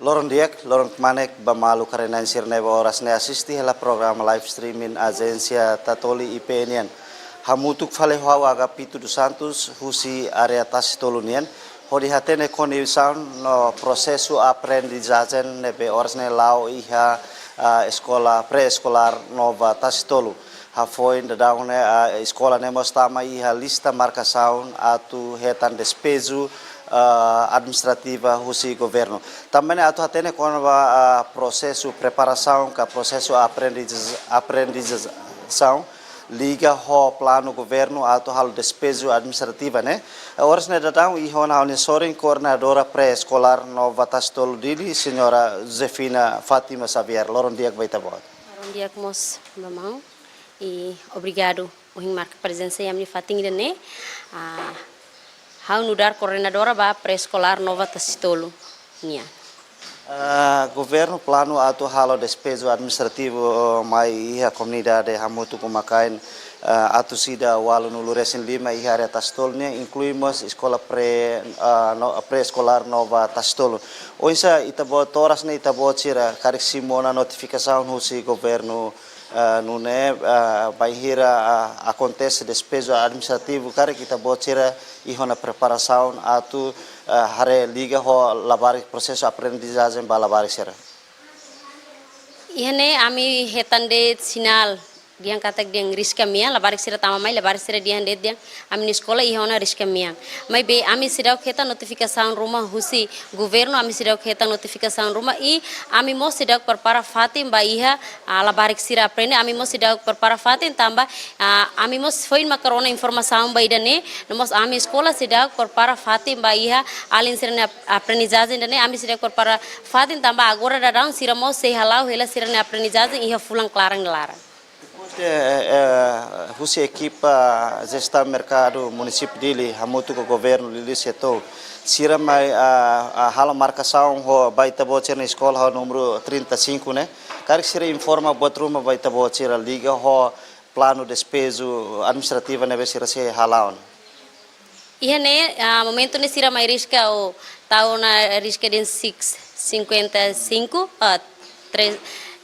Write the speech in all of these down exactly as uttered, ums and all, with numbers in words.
Loron di'ak, loron kmanek ba maluk rona-na'in sira ne'ebé oras ne'e asiste hela programa live streaming Ajénsia Tatoli I P nian. Hamutuk fali ho ha'u Agapito dos Santos, husi área Tasitolu nian, hodi hatene kondisaun no prosesu aprendizajen ne'ebé oras ne'e la'o iha, ah, eskola pré-eskolár Nova Tasitolu. Hafoin daudaun ne'e, ah, eskola ne'e mós tama iha lista markasaun atu hetan despeju, ah, administrativa husi governu. Tanba ne'e atu hatene kona-ba, ah, prosesu preparasaun ka prosesu aprendiz-, aprendizasaun liga ho planu governu atu halo despeju administrativa ne'e. Oras ne'e daudaun iha ona ha'u-nia sorin koordenadora pré-eskolár Nova Tasitolu Dili, señora Josefina Fátima Xavier. Loron di'ak ba ita-boot. Loron di'ak mós ba maun. I obrigadu, ohin marka prezensa iha ami-nia fatin ida-ne'e. Ah, ha'u nu'udar koordenadora ba pré-eskolár Nova Tasitolu nian. Ah, governu planu atu halo despeju administrativu mai iha komunidade hamutuk uma-kain, ah, atus ida ualunulu-resin-lima iha área Tasitolu nian, inklui mós eskola pré, ah, no-, pré-eskolár Nova Tasitolu. Oinsá ita-boot, to'o oras ne'e ita-boot sira karik simu ona notifikasaun husi governu, ah, nune'e, ah, bainhira, ah, akontese despeju administrativu, karik ita-boot sira iha ona preparasaun atu, ah, haree liga ho labarik prosesu aprendizajen ba labarik sira? Iha ne'e ami hetan de'it sinál, dehan katak dehan riska mean, labarik sira tama mai, labarik sira dehan de'it dehan ami-nia eskola iha ona riska mean. Maibé ami seidauk hetan notifikasaun ruma husi governu, ami seidauk hetan notifikasaun ruma i ami mós seidauk prepara fatin ba iha, ah, labarik sira aprende, ami mós seidauk prepara fatin tanba, ah, ami mós foin maka rona informasaun ba ida-ne'e, no mós ami eskola seidauk prepara fatin ba iha alin sira-nia ap-, aprendizajen ida-ne'e, ami seidauk prepara fatin tanba agora daudaun sira mós sei hala'o hela sira-nia aprendizajen iha fulan klaran nia laran. Depois de, eh, eh, husi ekipa jestaun merkadu munisípiu Dili hamutuk ho governu liuliu SEATOU, sira mai, ah, ah, halo markasaun ho ba ita-boot sira-nia eskola ho númeru trinta e cinco ne'e. Karik sira informa buat ruma ba ita-boot sira liga ho planu despeju administrativa ne'ebé sira sei hala'o ona? Iha ne'e, ah, momentu ne'e sira mai riska ou tau ona riska dehan six, cinquenta e cinco, ah, tre-,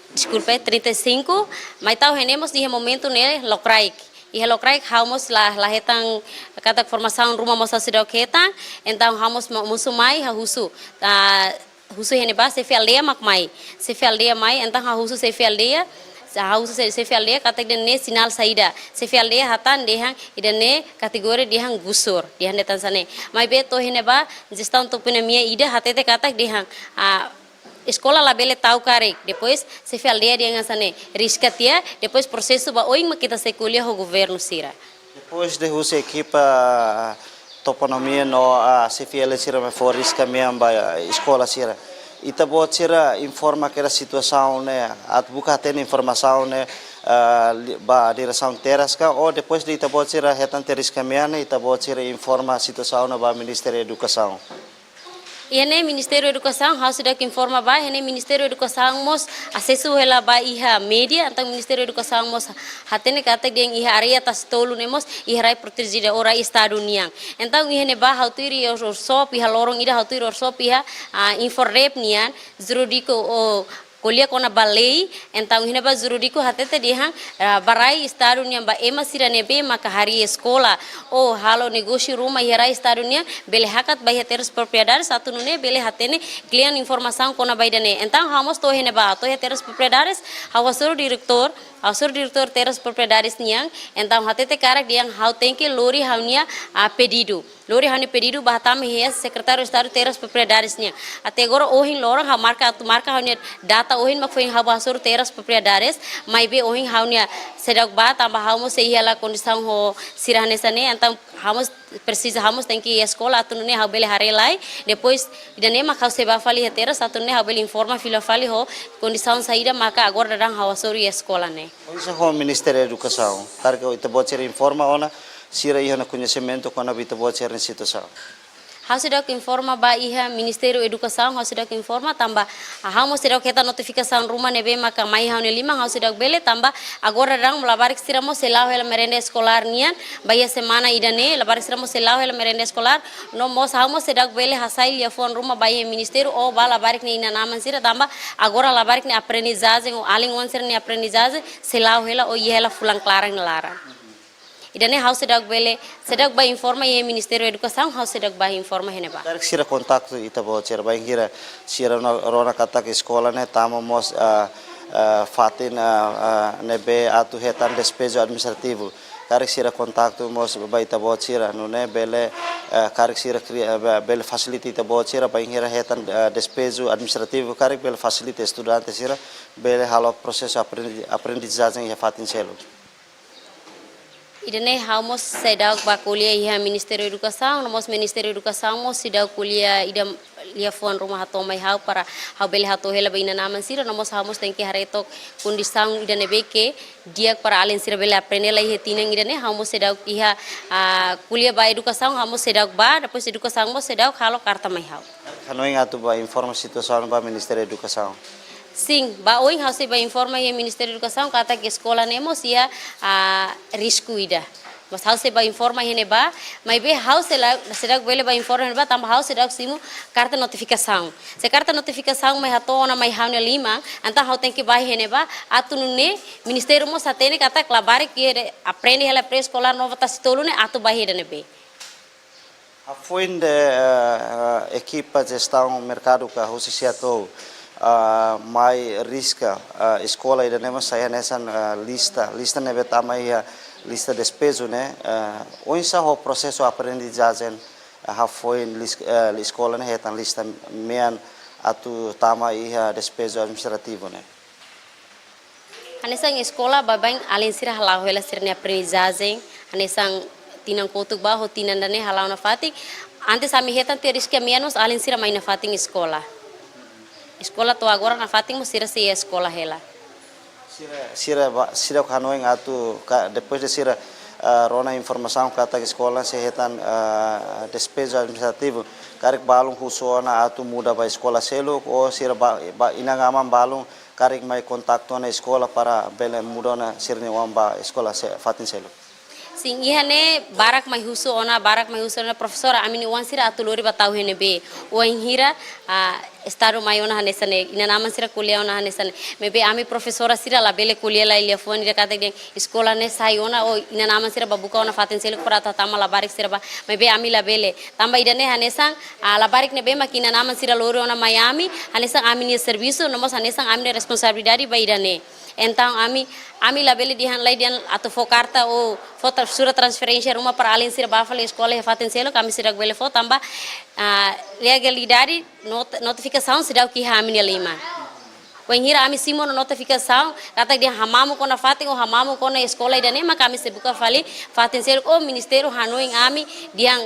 deskulpa, trinta e cinco, mai tau iha ne'e mós iha momentu ne'e lokraik. Iha lokraik ha'u mós la, la hetan katak formasaun ruma mós ha'u seidauk hetan, entaun ha'u mós mo-, mosu mai ha'u husu. Ah, husu iha ne'ebá xefe aldeia mak mai. Xefe aldeia mai, entaun ha'u husu xefe aldeia, ha'u husu xe-, xefe aldeia katak dehan ne'e sinál saida. Xefe aldeia hatán dehan ida-ne'e kategoria dehan gusur, dehan de'it hanesan ne'e. Maibé to'o iha ne'ebá jestaun topo-nia mean ida hatete katak dehan, ah, eskola labele tau karik. Depois xefe aldeia dehan hanesan ne'e, riska tiha, depois prosesu ba oin mak ita sei ko'alia ho governu sira. Depois de husi ekipa toponímia no, ah, xefe aldeia sira mai fó riska mean ba, ah, eskola sira, ita-boot sira informa kedas situasaun ne'e, atu buka hatene informasaun ne'e, ah, li-, ba diresaun terras ka, ou depois de ita-boot sira hetan tiha riska mean ne'e, ita-boot sira informa situasaun ne'e ba Ministériu Edukasaun? Iha ne'e Ministériu Edukasaun, ha'u seidauk informa ba, iha ne'e Ministériu Edukasaun mós asesu hela ba iha média, entaun Ministériu Edukasaun mós hatene katak dehan iha área Tasitolu ne'e mós iha rai protejida ou rai Estadu nian. Entaun iha ne'ebá ha'u tuir workshop, iha loron ida ha'u tuir workshop iha, ah, INFORDEP nian, jurídiku ou ko'alia kona-ba lei, entaun iha ne'ebá jurídiku hatete dehan, ah, ba rai Estadu nian ba ema sira ne'ebé maka harii eskola ou halo negósiu ruma iha rai Estadu nian, bele hakat ba iha terras propriedades atu nune'e bele hatene kle'an informasaun kona-ba ida-ne'e. Entaun ha'u mós to'o iha ne'ebá, to'o iha terras propriedades, ha'u hasoru diretór, ha'u hasoru diretór terras propriedades nian, entaun hatete karik dehan ha'u tenke lori ha'u-nia, ah, pedidu. Lori ha'u-nia pedidu ba hatama iha Sekretáriu Estadu Terras Propriedades nian. Até agora ohin loron ha'u marka atu marka ha'u-nia data ohin mak foin ha'u bá hasoru terras propriedades, maibé ohin ha'u-nia seidauk bá tanba ha'u mós sei iha hela kondisaun ho sira hanesan ne'e, entaun ha'u mós presiza, ha'u mós tenke iha eskola atu nune'e ha'u bele haree lai, depois ida-ne'e mak ha'u sei bá fali iha terras atu nune'e ha'u bele informa fila fali ho kondisaun saida maka agora daudaun ha'u hasoru iha eskola ne'e. Oinsá ho Ministériu Edukasaun, karik ita-boot sira informa ona, sira iha ona koñesimentu kona-ba ita-boot sira-nia situasaun? Ha'u seidauk informa ba iha Ministériu Edukasaun, ha'u seidauk informa tanba ha'u mós seidauk hetan notifikasaun ruma ne'ebé maka mai ha'u-nia liman, ha'u seidauk bele tanba agora daudaun labarik sira mós sei la'o hela merenda eskolár nian, ba iha semana ida-ne'e, labarik sira mós sei la'o hela merenda eskolár, no mós ha'u mós seidauk bele hasai liafuan ruma ba iha ministériu ou ba labarik nia inan-aman sira tanba agora labarik nia aprendizajen ou alin-oan sira-nia aprendizajen sei la'o hela ou iha hela fulan klaran nia laran. Ida-ne'e ha'u seidauk bele, seidauk bá informa iha Ministériu Edukasaun, ha'u seidauk bá informa iha ne'ebá. Karik sira kontaktu ita-boot sira bainhira sira rona, rona katak eskola ne'e tama mós, ah, ah, fatin, ah, ah, ne'ebé atu hetan despeju administrativu. Karik sira kontaktu mós ba ita-boot sira, nune'e bele, ah, karik sira kri-, ah, be-, bele fasilita ita-boot sira bainhira hetan, ah, despeju administrativu, karik bele fasilita estudante sira bele halo prosesu aprendi-, aprendizajen iha fatin seluk. Ida-ne'e ha'u mós seidauk bá ko'alia iha Ministériu Edukasaun, no mós Ministériu Edukasaun mós seidauk ko'alia ida liafuan ruma hato'o mai ha'u para ha'u bele hato'o hela ba inan-aman sira, no mós ha'u mós tenke haree took kondisaun ida ne'ebé ke di'ak para alin sira bele aprende lai iha tinan ida-ne'e, ha'u mós seidauk iha, ah, ko'alia ba Edukasaun, ha'u mós seidauk bá, depois Edukasaun mós seidauk halo karta mai ha'u. Hanoin atu bá informa situasaun ba Ministériu Edukasaun. Sin, ba oin ha'u sei bá informa iha Ministériu Edukasaun katak eskola ne'e mós iha, ah, risku ida. Mas ha'u sei bá informa iha ne'ebá, maibé ha'u sei la, seidauk bele bá informa iha ne'ebá, tanba ha'u seidauk simu karta notifikasaun. Se karta notifikasaun mai hato'o ona mai ha'u-nia liman, entaun ha'u tenke bá iha ne'ebá, atu nune'e ministériu mós hatene katak labarik ke aprende hela pré-eskolár nova tasi tolu ne'e atu bá iha ida ne'ebé. Hafoin de, eh, eh, ekipa jestaun merkadu ka husi SEATOU, ah, mai riska, ah, eskola ida-ne'e mós sai hanesan, ah, lista, lista ne'ebé tama iha lista despeju ne'e, eh, oinsá ho prosesu aprendizajen, eh, hafoin lis-, eh, eskola ne'e hetan lista mean atu tama iha despeju administrativu ne'e. Hanesan eskola baibain alin sira hala'o hela sira-nia aprendizajen, hanesan tinan kotuk ba ho tinan ida-ne'e hala'o nafatin. Antes ami hetan tiha risku mean mós alin sira mai nafatin eskola. Eskola to'o agora nafatin mós sira sei eskola hela. Sira, sira ba, sira hanoin atu ka, depois de sira, ah, rona informasaun katak eskola sei hetan, ah, despeju administrativu. Karik balun husu ona atu muda ba eskola seluk, ou sira ba, ba inan-aman balun karik mai kontaktu ona eskola para bele muda ona sira-nia oan ba eskola se-, fatin seluk. Sin, iha ne'e barak mai husu ona, barak mai husu ona, profesora, ami-nia oan sira atu lori bá tau iha ne'ebé. Wainhira, ah, estadu mai ona hanesan ne'e, inan-aman sira ko'alia ona hanesan ne'e. Maibé ami profesora sira labele ko'alia lai liafuan ida katak dehan eskola ne'e sai ona, ou inan-aman sira bá buka ona fatin seluk para atu hatama labarik sira bá. Maibé ami labele. Tanba ida-ne'e hanesan, ah, labarik ne'ebé mak inan-aman sira lori ona mai ami, hanesan ami-nia servisu, no mós hanesan ami-nia responsabilidade ba ida-ne'e. Entaun ami, ami labele dehan lai dehan atu fó karta ou fó tra-, surat transferénsia ruma para alin sira bá fali eskola iha fatin seluk, ami seidauk bele fó tanba, ah, legalidade not-, notifikasaun seidauk iha ami-nia liman. Wainhira ami simu ona notifikasaun, katak dehan hamamuk ona fatin ou hamamuk ona eskola ida-ne'e, maka ami sei buka fali fatin seluk ou ministériu hanoin ami dehan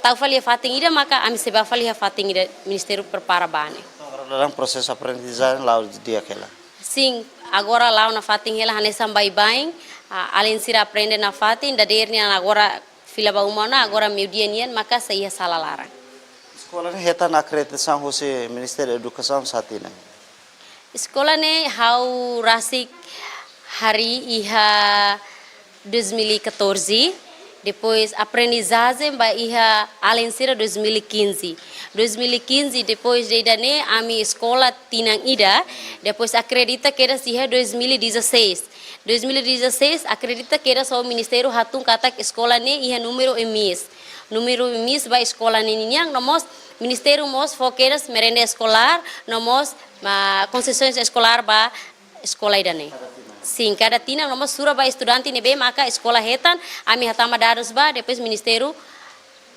tau fali fatin ida, maka ami sei bá fali fatin ida ministériu prepara ba ne'e. Agora daudaun prosesu aprendizajen la'o di'ak hela. Sin, agora la'o nafatin hela hanesan baibain, ah, alin sira aprende nafatin, dadeer nian agora fila ba uma ona, agora meiudia nian maka sei iha sala laran. Eskola ne'e hetan akreditasaun husi Ministériu Edukasaun sá tinan? Eskola ne'e ha'u rasik harii iha dois mil e catorze, depois aprendizajen ba iha alin sira dois mil e quinze. Dois mil e quinze, depois de ida-ne'e, ami eskola tinan ida, depois akredita kedas iha dois mil e dezasseis. Dois mil e dezasseis, akredita kedas ho ministériu hatún katak eskola ne'e iha númeru emiis. Númeru emiis ba eskola ne'e ninian, no mós ministériu mós fó kedas merenda eskolár, no mós, ah, konsesaun eskolár ba eskola ida-ne'e. Sin, kada tinan no mós sura ba estudante ne'ebé maka eskola hetan, ami hatama dadus bá, depois ministériu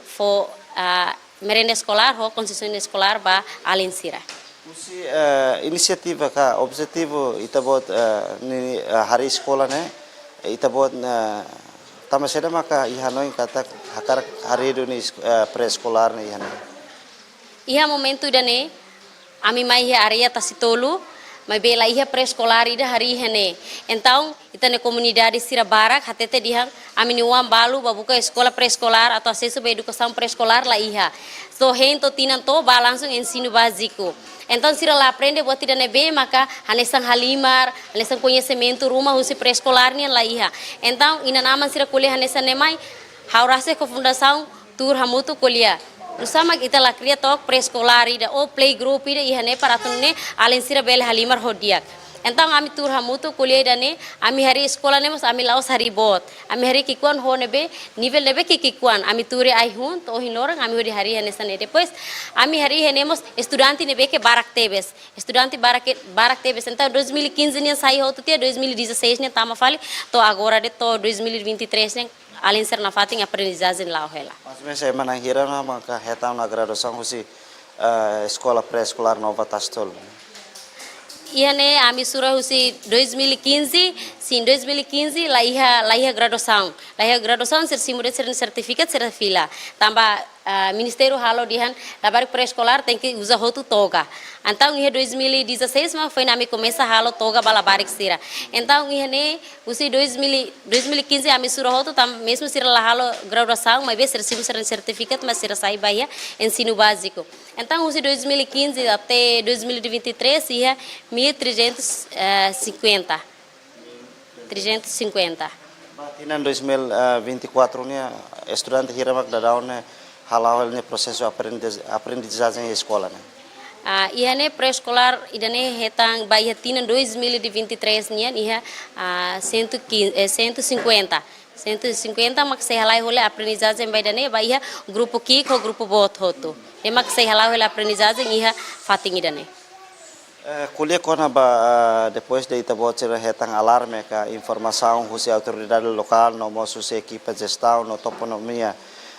fó, ah, merenda eskolár ho konsesaun eskolár ba alin sira. Husi, eh, inisiativa ka objetivu ita-boot, eh, ni, eh, harii eskola ne'e, ita-boot, eh, tanba saida maka iha hanoin katak hakarak harii duni, eh, pré-eskolár ne'e iha ne'e? Iha momentu ida-ne'e, ami mai iha área Tasitolu, Maibé la iha pré-eskolár ida harii iha ne'e. Entaun, ita-nia komunidade sira barak hatete dehan, ami-nia oan balu bá buka eskola pré-eskolár atau asesu ba edukasaun pré-eskolár la iha. Só hein to'o tinan to'o bá langsung ensinu báziku. Entaun, sira la aprende buat ida ne'ebé maka hanesan halimar, hanesan koñesimentu ruma husi pré-eskolár nian la iha. Entaun, inan-aman sira ko'alia hanesan ne'e mai, ha'u rasik ho fundasaun tuur hamutuk ko'alia. Nusá mak ita la kria took pré-eskolár ida ou playgroup ida iha ne'e para atu nune'e alin sira bele halimar ho di'ak. Entaun ami tuur hamutuk ko'alia ida-ne'e, ami harii eskola ne'e mós ami la'ós harii boot. Ami harii ki'ikoan ho ne'ebé, nivel ne'ebé ke ki'ikoan. Ami tuur iha ai-hun, to'o ohin loron, ami hodi harii hanesan ne'e. Depois, ami harii iha ne'e mós estudante ne'ebé ke barak tebes. Estudante barak ke, barak tebes. Entaun, dois mil e quinze nian sai hotu tiha, dois mil e dezasseis nian tama fali, to'o agora de'it to'o dois mil e vinte e três nian, alin sira nafatin aprendizajen la'o hela. Mas mesa ema na'in hira ona maka hetan ona graduasaun husi, eh, eskola pré-eskolár Nova Tasi Tolu? Iha ne'e ami sura husi dois mil e quinze, sin, dois mil e quinze la iha, la iha graduasaun. La iha graduasaun, sira simu de'it sira-nia sertifikatu, sira fila. Tanba, ah, ministériu halo dehan labarik pré-eskolár tenke uza hotu toga. Entaun iha dois mil e dezasseis mak foin ami komesa halo toga ba labarik sira. Entaun iha ne'e husi dois mil, dois mil e quinze ami sura hotu tanba mezmu sira la halo graduasaun, maibé sira simu sira-nia sertifikatu, mas sira sai ba iha ensinu báziku. Entaun husi dois mil e quinze até dois mil e vinte e três iha mil trezentos e cinquenta. Trezentos e cinquenta. Ba tinan dois mil e vinte e quatro nian, estudante hira mak daudaun ne'e hala'o hela nia prosesu aprendiz-, aprendizajen iha eskola ne'e? Ah, iha ne'e pré-eskolár ida-ne'e hetan ba iha tinan dois mil e vinte e três nian iha, ah, cento e quinze, eh, cento e cinquenta. Cento e cinquenta mak sei hala'o hela aprendizajen ba ida-ne'e, ba iha grupu ki'ik ho grupu boot hotu. Ne'e mak sei hala'o hela aprendizajen iha fatin ida-ne'e. Eh, ko'alia kona-ba, ah, depois de ita-boot sira hetan alarme ka informasaun husi autoridade lokál, no mós husi ekipa jestaun no toponímia,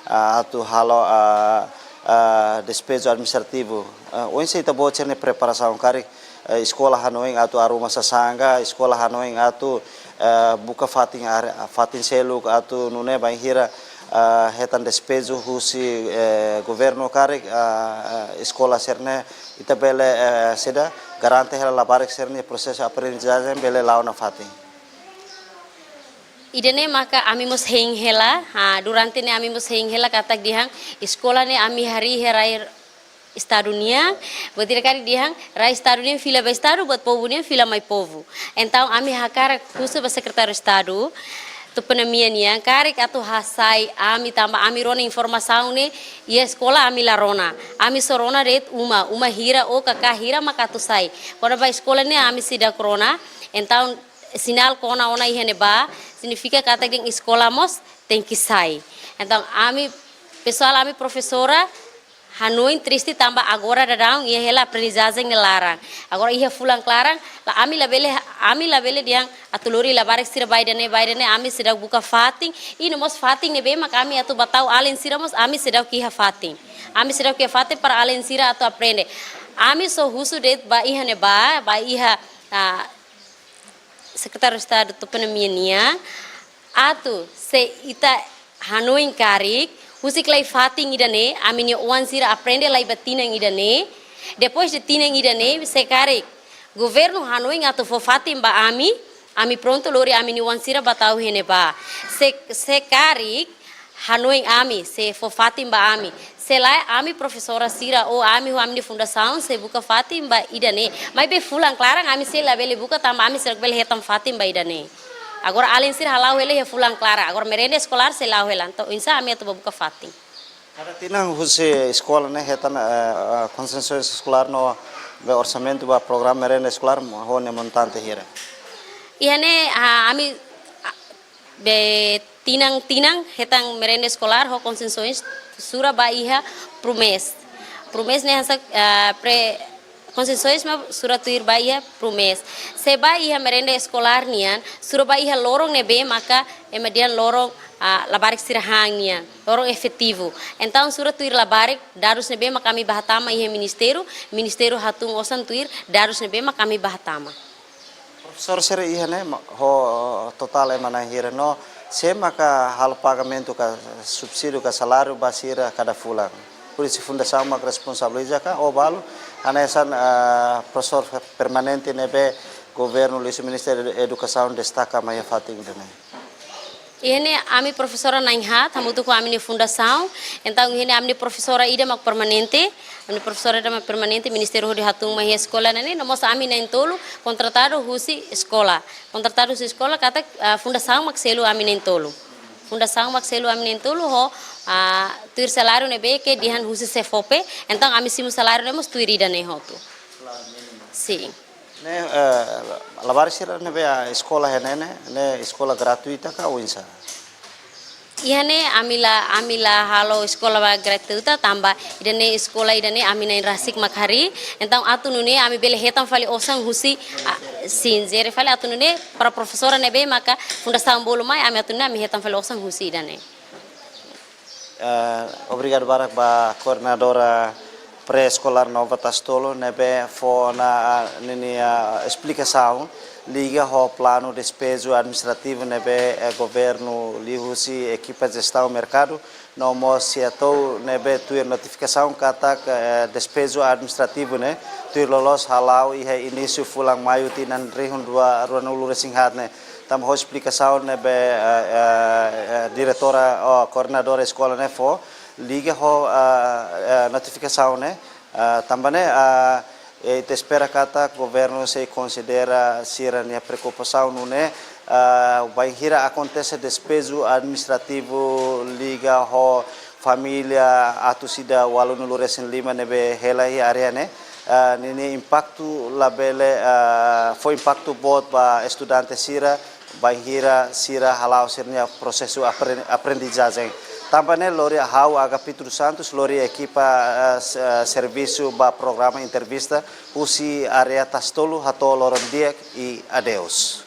ah, atu halo, ah, ah, despeju administrativu. Ah, oinsá ita-boot sira-nia preparasaun karik, eh, eskola hanoin atu arruma sasán ka, eskola hanoin atu, eh, buka fatin ar-, fatin seluk atu nune'e bainhira, eh, hetan despeju husi, eh, governu karik, eh, eh, eskola sira-ne'e ita bele, eh, saida, garante hela labarik sira-nia prosesu aprendizajen bele la'o nafatin. Ida-ne'e maka ami mós hein hela, ha, durante ne'e ami mós hein hela katak dehan eskola ne'e ami harii iha rai Estadu nian, buat ida karik dehan rai Estadu nian fila ba Estadu, buat povu nian fila mai povu. Entaun ami hakarak husu ba Sekretáriu Estadu toponímia nian, karik atu hasai ami tanba ami rona informasaun ne'e iha eskola ami la rona. Ami só rona de'it uma, uma hira ou kaká hira mak atu sai. Kona-ba eskola ne'e ami seidauk rona. Entaun sinál kona ona iha ne'ebá, signifika katak dehan eskola mós tenke sai. Entaun ami, pesoál ami profesora, hanoin triste tanba agora daudaun iha hela aprendizajen ne'e laran. Agora iha fulan klaran, la ami labele, ami labele dehan atu lori labarik sira ba ida-ne'e, ba ida-ne'e, ami seidauk buka fatin, i no mós fatin ne'ebé mak ami atu bá tau alin sira mós ami seidauk iha fatin. Ami seidauk iha fatin para alin sira atu aprende. Ami só husu de'it ba iha ne'ebá, ba iha, ah, Sekretáriu Estadu toponímia nian, atu se ita hanoin karik, husik lai fatin ida-ne'e, ami-nia oan sira aprende lai ba tinan ida-ne'e, depois de tinan ida-ne'e, se karik governu hanoin atu fó fatin ba ami, ami prontu lori ami-nia oan sira bá tau iha ne'ebá. Se, se karik, hanoin ami, sei fó fatin ba ami. Se lae ami profesora sira ou ami ho ami-nia fundasaun sei buka fatin ba ida-ne'e. Maibé fulan klaran ami sei labele buka tanba ami seidauk bele hetan fatin ba ida-ne'e. Agora alin sira hala'o hela iha fulan klaran. Agora merenda eskolár sei la'o hela. Entaun oinsá ami atu bá buka fatin? Kada tinan husi eskola ne'e hetan, eh, eh, konsesoens eskolár no be orsamentu ba programa merenda eskolár ho nia montante hira? Iha ne'e, ah, ami, ah, be tinan-tinan hetan merenda eskolár ho konsesoens sura ba iha prumes. Prumes ne'e hanesan, ah, pre-, konsesoens mak sura tuir ba iha prumes. Se ba iha merenda eskolár nian, sura ba iha loron ne'ebé maka ema dehan loron, ah, labarik sira han nian, loron efetivu. Entaun sura tuir labarik, dadus ne'ebé maka ami bá hatama iha ministériu, ministériu hatún osan tuir dadus ne'ebé maka ami bá hatama. Profesór sira iha ne'e ma-, ho totál ema na'in hira no sé maka halo pagamentu ka subsídiu ka saláriu ba sira kada fulan? Hodi husi fundasaun mak responsabiliza ka, ou balu hanesan, ah, profesór permanente ne'ebé governu liuhusi Ministériu Edukasaun destaka mai iha fatin ida-ne'e? Iha ne'e ami profesora na'in-haat, hamutuk ho ami-nia fundasaun. Entaun iha ne'e ami-nia profesora ida mak permanente, ami-nia profesora ida mak permanente, ministériu hodi hatun mai iha eskola ne'e, no mós ami na'in-tolu kontratadu husi eskola. Kontratadu husi eskola katak, ah, fundasaun mak selu ami na'in-tolu. Fundasaun mak selu ami na'in-tolu ho, ah, tuir saláriu ne'ebé ke dehan husi SEFOPE, entaun ami simu saláriu ne'e mós tuir ida-ne'e hotu. Sin. Ne'e, eh, labarik sira ne'ebé eskola iha ne'e, ne'e eskola gratuita ka oinsá? Iha ne'e ami la, ami la halo eskola ba gratuita tanba ida-ne'e eskola ida-ne'e ami na'in rasik mak harii. Entaun atu nune'e ami bele hetan fali osan husi, ah, sin, jere fali atu nune'e para profesora ne'ebé maka fundasaun bolu mai, ami atu nune'e ami hetan fali osan husi ida-ne'e. Eh, obrigadu barak ba koordenadora pré-eskolár Nova Tasi Tolu ne'ebé fó ona, ah, ninia, ah, esplikasaun liga ho planu despeju administrativu ne'ebé, eh, governu liuhusi ekipa jestaun merkadu no mós SEATOU ne'ebé tuir notifikasaun katak, eh, despeju administrativu ne'e tuir loloos hala'o iha inísiu fulan Maiu tinan rihun rua, ruanulu-resin-haat ne'e. Tanba ho esplikasaun ne'ebé, eh, eh, eh, diretora, oh, koordenadora eskola ne'e fó liga ho, eh, eh, notifikasaun ne'e, eh, tanba ne'e, eh, eh, ita espera katak governu sei konsidera sira-nia preokupasaun nune'e, eh, bainhira akontese despeju administrativu liga ho família atus ida ualunulu-resin-lima ne'ebé hela iha área ne'e, eh, ninia impaktu labele, eh, fó impaktu boot ba estudante sira, bainhira sira hala'o sira-nia prosesu apren-, aprendizajen. Tanba ne'e lori ha'u Agapito dos Santos, lori ekipa, eh, s-, eh, servisu ba programa entrevista husi área Tasi Tolu hato'o loron di'ak i adeus.